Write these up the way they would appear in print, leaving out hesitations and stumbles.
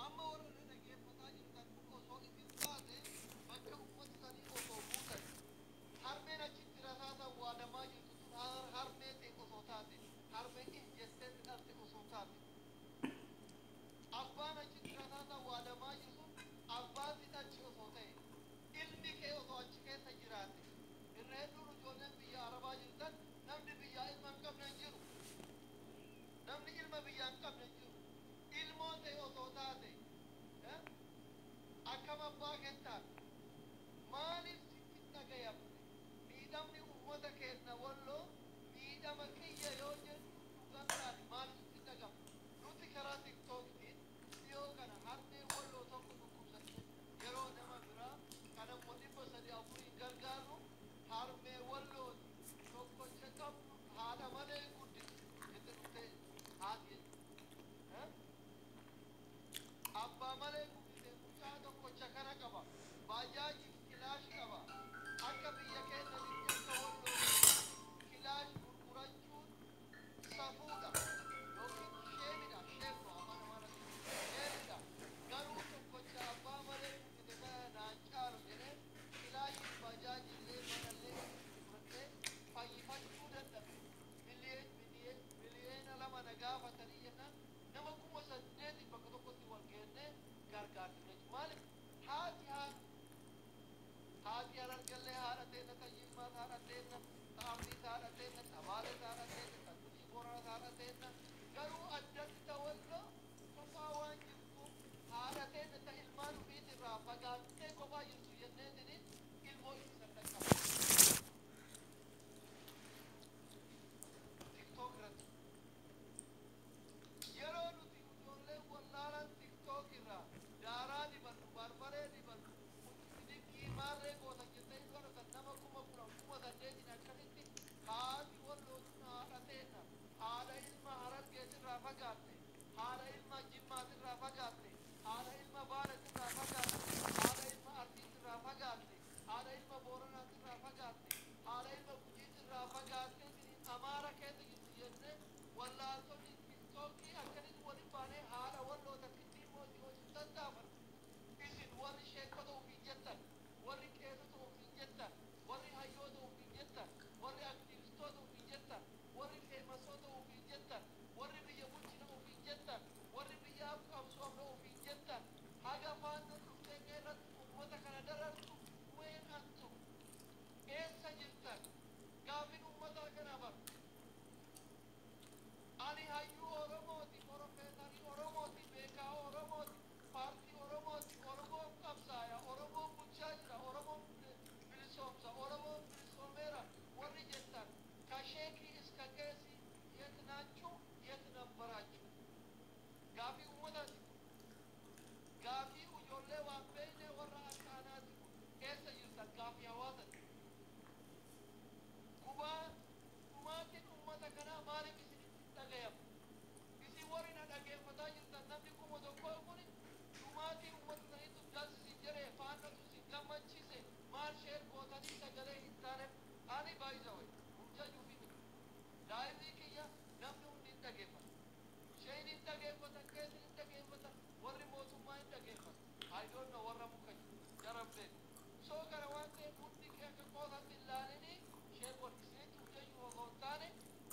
Amma warra na dhaggeeffataa jirtan kun osoo isin taate bakka ummata sanii osoo buutan, harmeen achitti rasaasan waadamaa jirtu tun harmee ta'e osoo taate, harmee in jettee dhalte osoo taate, abbaan achitti rasaasan waadamaa jiru sun abbaa si dhalche osoo ta'e, ilmi kee osoo achi keessa jiraate. Irra hedduun ijoolleen biyya arabaa jirtan, namni biyyaa ilma hin qabne hin jiru. Namni ilma biyyaa hin qabne hin jiru. Ilmoo ta'e osoo taate akkam abbaa kettaan maaliif sitti dhagayamne? Miidhamni ummata keenya Walloo miidhama kiyya yoo jennu dhugarraani maaliif sitti dhagama? Nuti karaa TikTokiin dhiyoo kana harmee Walloo tokko dhukkubsatte, yeroo nama biraa kan ammoo 300 4n gargaaru, harmee Wallooti tokkocha qabdu, haadha malee guddise jette dhuftee haati jechuudha. Abbaa malee guddise, mucaa tokkocha kana qaba, baajaajiif kilaash qaba. Akka biyya keenyatti, akka Walloo kilaash gurgurachuun safuudha yookiin shame dha. Shame no, afaan Amaaraatti shame dha. Garuu tokkocha abbaa malee guddise kana naan caalu jedhee kilaashii baajaajillee manallee fudhatee fayyifachuu dadhabe. 2 miliyoona na gaafatanii jennaan nama 8,000 bakka tokkotti wal geennee gargaarti jechuudha. Maaliif haati haati Harargallee haadha teenna, ta Jimmaas haadha teenna, ta Arsiis haadha teenna, ta Baalees haadha teenna, ta Gujii Booranaas haadha teenna. Garuu addatti ta Walloo kophaa waan jirtu, haadha teenna ta ilmaan ofiitirraa fagaattee kophaa jirtu jenneetini ilmoo isisan dhaqqaba. TikTok irratti yeroo nuti ijoolleen wallaalan TikTok irraa daaraa dibannu, barbaree dibannu, bidiggii maarree gootan jettee godhatan nama 10,000 8,000 akkasitti haati Wallootu haadha teenna, haadha ilma Harargeetirraa fagaatte, haadha ilma Jimmaatirraa fagaatte, haadha ilma Baaletirraa fagaatte, haadha ilma Arsiitirraa fagaatte, haadha ilma Booranaatirraa fagaatte, haadha ilma Gujiitirraa fagaatte Amaara keessa jirtu jennee wallaaltonni TikTokii akkasitti waliin baanee haadha Walloo takkitti immoo itti wajjin tattaafannu. Isin warri sheekota ofiin jettan, warri qeesota ofiin jettan, warri hayyoota ofiin jettan, warri aktivistoota ofiin jettan, warri famousoota ofiin jettan, warri biyya bulchina ofiin jettan, warri biyyaaf qabsoofna ofiin jettan, haga faannoon dhuftee irratti ummata kana darartu ween antu eessa jirtan? Gaafin ummataa kana bar. Ani hayyuu Oromooti, profeesarii Oromooti, beekaa Oromooti, paartii Oromooti, Oromoon qabsaaya, Oromoon bulchaa jira, Oromoon bilisoomsa, Oromoon bilisoomeera warri jettan, ከሼኪ እስከ ቄሲ የት ናችሁ? የት ነበራችሁ? Gaafii ummataati kun. Gaafii ijoollee waan beekne warra akka anaati kun. Eessa jirtan? Gaafii hawaasati. Gubaa dhumaatiin ummata kanaa maaliif isinitti hin dhagayamu? Isin warri na dhageeffataa jirtan namni 1,000 kun dhumaatii ummata saniitu das isin jedhee, faannatu isin gammachiise, maal share gootanii sagalee hin taaneef? Ani baay'isawee hojjachuufi miti. Live kiyya namni hundi hin dhageeffata. Sheen hin dhageeffata, qeesin hin dhageeffata, warri mootummaa hin dhageeffata. I don't know warra muka jaran beeku. So kana waan ta'eef hundi kee akka qoosaatti hin laalinii share godhi. Isinitti hojjechuu osoo hin taane,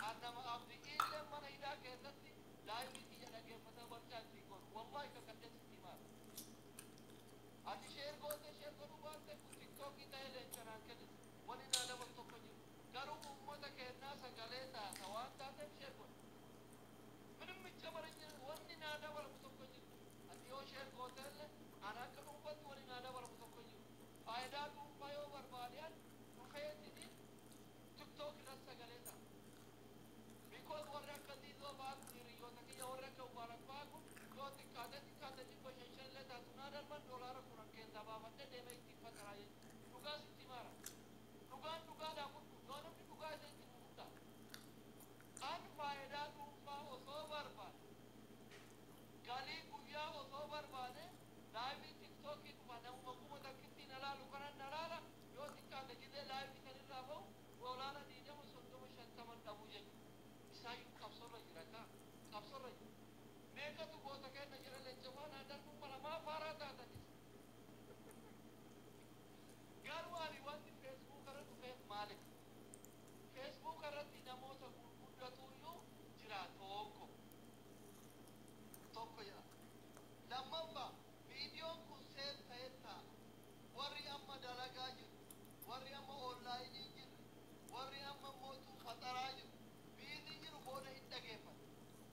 an nama Abdii Illee mana hidhaa keessatti live kiyya dhageeffata barcaa ittiin godhu. Wallahi kakadhee sitti himaa. Ati share goote, share godhuu baatte, kun TikTokii ta'ee leencanaan kennitu. Wani naa dabalu tokko jiru. Garuu uummata keenyaa sagalee taata waan taateef share godhi. ምንም ይጨመረኝ wanni naa dabalamu tokko jiru. Ati yoo share gootellee ana akka dhuunfatti wani naa dabalamu tokko jiru. Faayidaa dhuunfaa yoo barbaadan dhufeetini TikTok irratti sagalee ta'a. Because warri akka Ziizoo fa'aa kun, hiriyoota kiyya warri akka Mubaarak fa'aa kun yoo xiqqaate xiqqaate 500 shanillee taatu naa darban, $10 keessaa baafadhee deemee ittiin faxaraa jechuudha. Dhugaa sitti himaara. Dhugaan dhugaadhaa fudhu. Yoo namni dhugaa isa itti fudhaa. An faayidaa dhuunfaa osoo barbaade, galii guyyaa osoo barbaade, live TikTokii dhufa namuma 1000 na laalu kanan na laala, yoo xiqqaate gisee live sanirraa bahu $20, 30, 50 dhabuu jechuudha. Isaayyuu qabsoorra jira kaa qabsoorra jira. Meeqatu goota kenna jira leenca faana darbuu mala maa faaraa taatanis. Garuu ani wanti Facebook irra dhufeef maaliif? Facebook irratti namoota gurguddatu iyyuu jira tokko. Tokko jira. Lammaffaa viidiyoon kun save ta'ee taa'a. Warri amma dalagaa jiru, warri amma online jiru, warri amma mootuu faxaraa jiru, busy jiru booda hin dhageeffatu.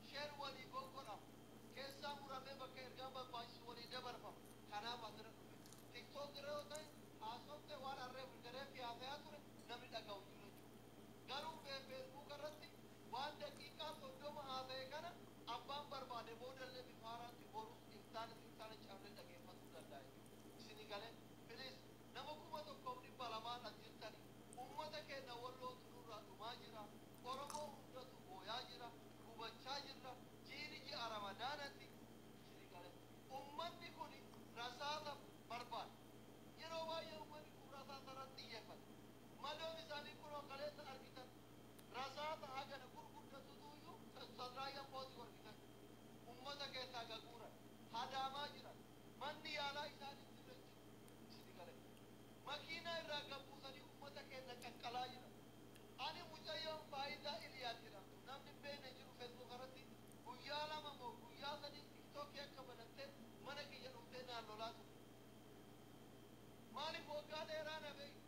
Share walii goggodhama. Keessaa muramee bakka ergaan barbaachisu walii dabarfama. Kanaaf asirra dhufe. TikTok irra yoo ta'e haasofte waan harree garee fi haasayaa ture namni dhaga'u jiru jechuudha. Garuu Facebook irratti waan daqiiqaa 30 haasa'e kana abbaan barbaade boodallee bifa haaraatti borus iftaanis iftaana cablee dhageeffatuu danda'a jechuudha. Isinii galee please nama 1200n as jirtanii ummata keenya wallootu nurraa dhumaa jira. Oromoo hundatu booyaa jira. Gubachaa jirra. Jiini ji'a Ramadaanatti. Isinii galee ummanni kun rasaasa barbaada. Yeroo baay'ee ummanni kun rasaasa irratti xiyyeeffata. Maloon isaanii kunoo kaleessa argitan rasaasa hagana gurguddatutu iyyuu sadraayyaa poosii argitan. Ummata keessaa gaguuran hadaamaa jiran manni yaalaa isaanitti irra jiru. Isinii galee makiinaa irraa gabbuusanii ummata keenya qaqqalaa jiran. Ani mucayyoon Faayidaa Iliyaas jedhamtu namni hin beekne jiru Facebook irratti guyyaa 2 moo guyyaa 3 TikTokii akka banattee mana kiyya dhuftee naan lolaa turte. Maaliif waggaa dheeraa na beeku?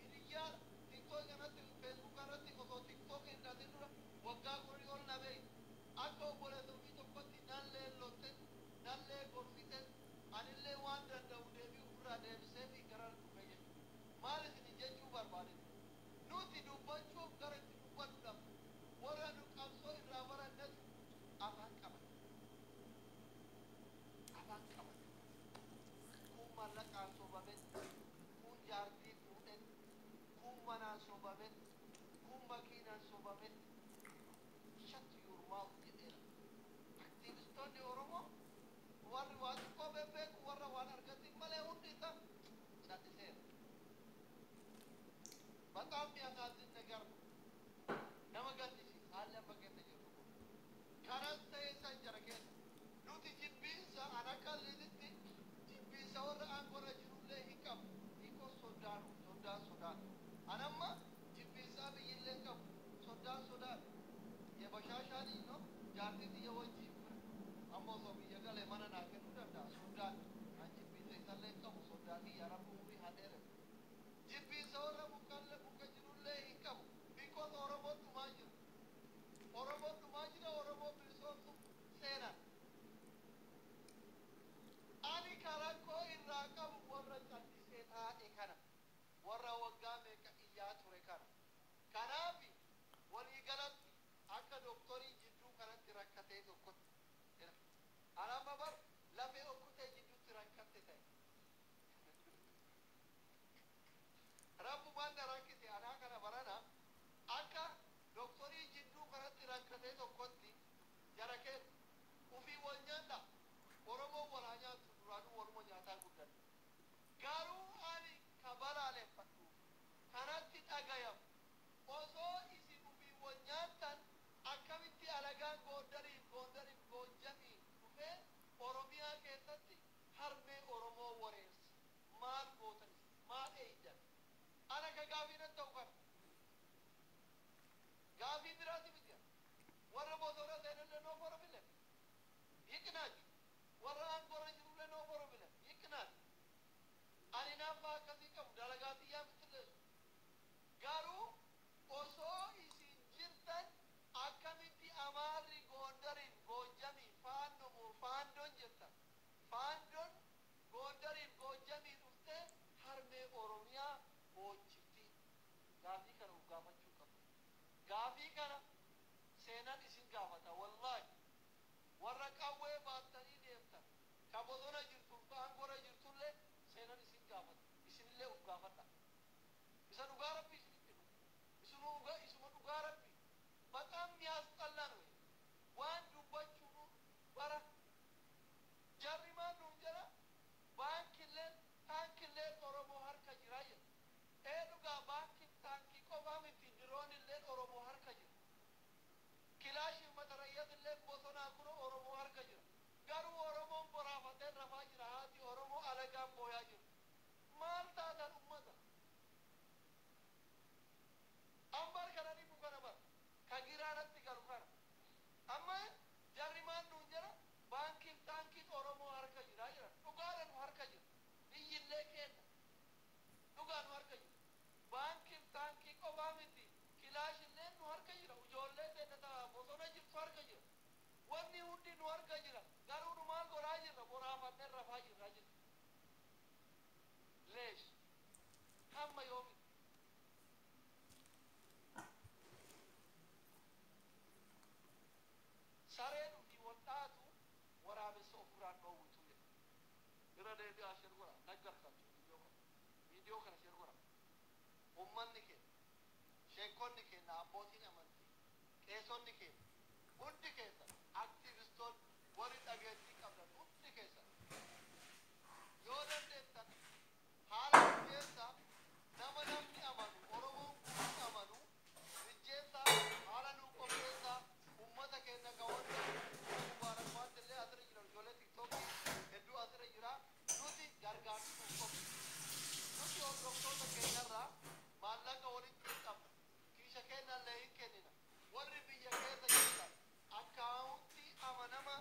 Hiriyyaa TikTok irratti Facebook irratti osoo TikTok hin dhatin dura waggaa 10 ol na beeku. Akka obboleessa ofii tokkotti nallee lotte, nallee gorsite, anillee waan danda'u deebii ofirraa deebisee fi gara dhufe jechuudha. Maal isin jechuu barbaade? Nuti dubbachuuf gara itti dubbannu dhabna. Warra nu qabsoo irraa barannetu afaan qabata. Afaan qabata. Kun mallaqaan sobame, kun jaartii fuudhe, kun manaan sobame, kun makiinaan sobame. Shut your mouth jedheera. Aktivistoonni Oromoo warri waa xiqqoo bebbeeku warra waan argatin malee hundi isaa calliseera. በጣም የሚያሳዝን ነገር ነው። Nama gaddisiisa haalli amma keessa jirru kun. Kanas ta'ee san jara keessa nuti jibbiinsa an akka lizitti jibbiinsa warra aangorra jirullee hin qabu. Hiikoo sodaanu sodaan sodaanu. An amma jibbiinsa biyyillee hin qabu. Sodaan sodaanu. የበሻሻ ልጅ ነው jaartii tiyya wajjiin fira. Amma osoo biyya galee mana naa kennuu danda'a sodaan. An jibbiinsa isallee hin qabu sodaa kiyya rabbi umurii haa dheeressu. Jibbiinsa warra mukallee muka jirullee hin qabu. Because Oromoon dhumaa jira. Oromoon dhumaa jira Oromoo bilisoomsu seenan. Ani karakkoo irraa qabu warra callisee taa'e kana. Warra waggaa meeqa iyyaa ture kana. Kanaaf waliigalatti akka doktorii jidduu kanatti rakkatee tokkotti. Anamma bar lafee okkotee jidduutti rakkatte ta'e. Rabbumaan na rakkise anaa kana barana akka doktorii jidduu kanatti rakkatee tokkotti jara keessa ufii wal nyaadha. Oromoon wal haa nyaattu duraanuu waluma nyaataa guddanne. Garuu ani ka balaaleffadhu kanatti dhagayamu osoo isin ufii wal nyaattan akkamitti alagaan Gondariif Gondariif Goojjamii dhufee Oromiyaa keessatti harmee Oromoo wareersa. Maal gootan isin? Maal eeydan? Ana ka gaafii nan ta'u kana. Gaafii biraati miti. Warra bosona seenallee no problem. ይቅናችሁ። Warra aangorra jirullee no problem. ይቅናችሁ። Ani naaffaa akkasii qabu dalagaa xiyyaa bitilleessu. Garuu osoo isin jirtan akkamitti Amaarri Gondariif Goojjamii faannoo moo faandoon jettan. Faandoon Gondariif Goojjamii dhuftee harmee Oromiyaa boochifti. Gaafii kana of gaafachuu qabdu. Gaafii kana seenaan isin gaafata wallaahi. Warra qawwee baattanii deemtan ka bosona jirtu ka aangorra jirtullee seenaan isin gaafata. Isinillee of gaafadha. Isa dhugaa rabbi isinitti himu. Isinuu dhugaa isuma dhugaa rabbi. በጣም የሚያስጠላ ነው። Waan dubbachuu bara jarri maal nuun jedha baankileen taankileen Oromoo harka jira jedha. Ee dhugaa baankiin taankii qofaa miti diroonilleen Oromoo harka jira. Kilaashiin matarayyatillee bosonaa kun Oromoo harka jira. Alagaan booyaa jiru. Maal taatan ummata? Ambar kana dhibu kana bar. Ka giraanatti galu kana. Amma jarri maal nuun jedha? Baankiif taankiin Oromoo harka jira jira. Dhugaadha nu harka jira. Biyyillee kenna. Dhugaa nu harka jira. Baankiif taankii qofaa miti. Kilaashillee nu harka jira. Ijoollee teenya ta'a bosona jirtu harka jira. Wanni hundi nu harka jira. Garuu nu maal godhaa jirra? Boraafannee rafaa jirra jechuudha. Leesh. Hamma yoomi. Sareen ofii waldhaatu waraabessa ofirraan dhoowwitu jedha. Irra deebi'aa share godha. Naggarkachu viidiyoo kana. Viidiyoo kana share godha. Uummanni keenya, sheekonni keenya, abbootiin amantii, qeesonni keenya, hundi keessan, aktivistoonni, warri dhageettii qabdan hundi keessan yoo dandeettan haala mijeessaa nama namni amanu, Oromoon guutuun amanu mijeessaa, haala nuu qopheessaa. Ummata keenya gawoota mubaarak illee asirra jira, ijoollee tiktookii hedduu asirra jira. Nuti gargaarsi nuuf qophii. Nuti hordoftoota keenyarraa maallaqa walitti hin qabna, kiisha keenyallee hin kennina. Warri biyya keessa jirtan akkaawuntii amanama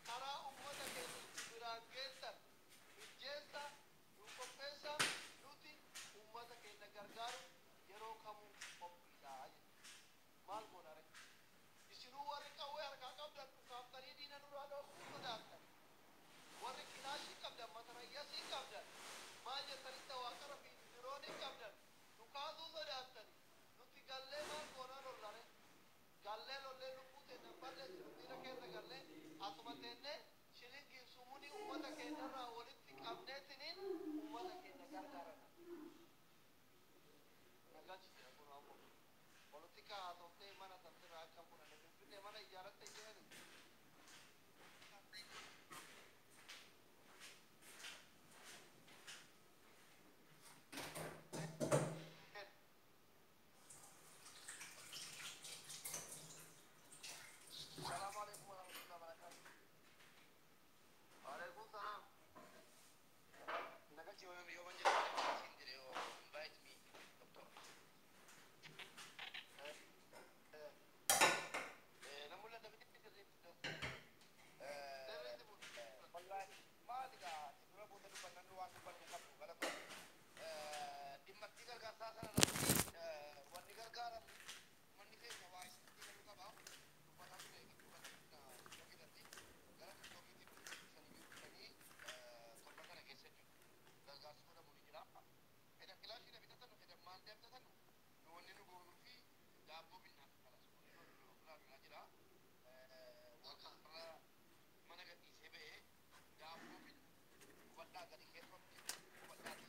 karaa ummata keenya biraan geessan mijeessa nu qopheessa. Nuti ummata keenya gargaaru yeroo kamuu qophiidha jedha. Maal goona ree? Isinuu warri qawwee harkaa qabdan dhukaaftanii diina duraa dhoofuu sodaattan. Warri kilaashii qabdan, matarayyasii qabdan, maal jettanitti waaqara fi diroonii qabdan dhukaasuu sodaattani. Nuti gallee maal goonaa lollare? Gallee lollee lubbuu teenya balleessinu? Miira keessa gallee asuma teennee shilingiin sumunii ummata keenyarraa walitti qabneetiniin ummata keenya gargaaranna. Nagalchite kun ammoo polotikaa haasoftee mana santirraa akka fudhanne Finfinnee mana ijaarratte jedhani. السلام عليكم ورحمة الله وبركاته. Waalaikum salaam. Nagachi yoo man jedhu siin jedhe yoo invite me, doctor. Na mul'ata miti sirriitti, doctor? Sirriitti mul'ata. Wallahi maali gaa dura booda dubbannan waan dubbannu qabnu galatoon dhimma itti gargaarsaa sana irratti wanni gargaaramu manni keenya waa isatti galuu qaba. Dubbataa ture gidduu kana tiktookii irratti gara tiktookiitiin shanii shanii torban kana keessa jechuudha. Gargaarsi godhamu ni jira. Fedhan kilaashii bitatanu, fedhan maal bitatanu, nu wanni nu goonuu fi daabboo binnaaf kalas wanni nu ofirraa lolaa jira. Warra mana gadhiisee ba'ee daabboo binna hubadhaa gadi keessatti hubadhaati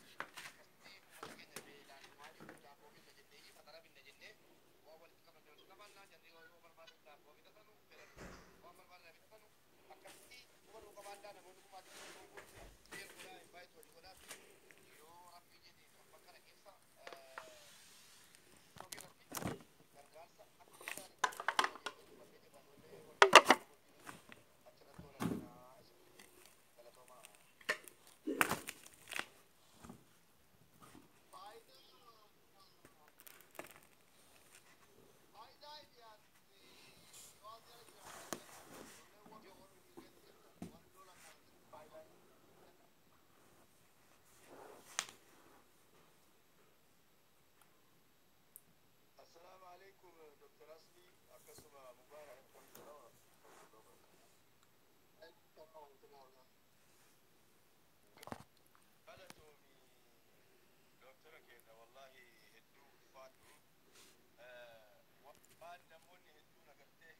akkasitti uummata keenya beelaan dhumaa jiru daabboo binna jennee fatara binna jennee waan walitti qabannee walitti qabannaa jarri yoo barbaadan daabboo bitatanu, fedhan waan barbaadan bitatanu, akkasitti hubannoo qabaadhaa. Namoonni kumaatii kun share godhaa, invite walii godhaa fi yoo rabbii jedhe torban kana keessa tiktookii irratti gargaarsa akka gaariitti dubbannee jirra. Ijoollee warra achirratti wal arginaa isin galatoomaa. Faayidaa dhiyaate yoo as jala jiraatan ijoollee warra warri biyya keessa jirtan warri lola kaasanii Faayidaa Assalamu alaikum, Dr. Asli, akkasuma Mubarak. Alaikum salaam wa rahmatullahi wa barakatuh. Galatoomi Dr. keenya, wallahi hedduu ulfaadhu. Waan namoonni hedduun agartee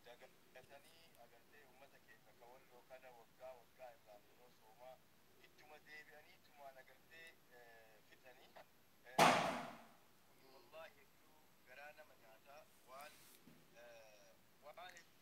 dagatanii agartee uummata keenya ka walloo kana waggaa waggaa irraan yeroo soomaa ittuma deebi'anii ittumaan agartee fixanii kun wallahi hedduu garaa nama nyaata waan waan hedduu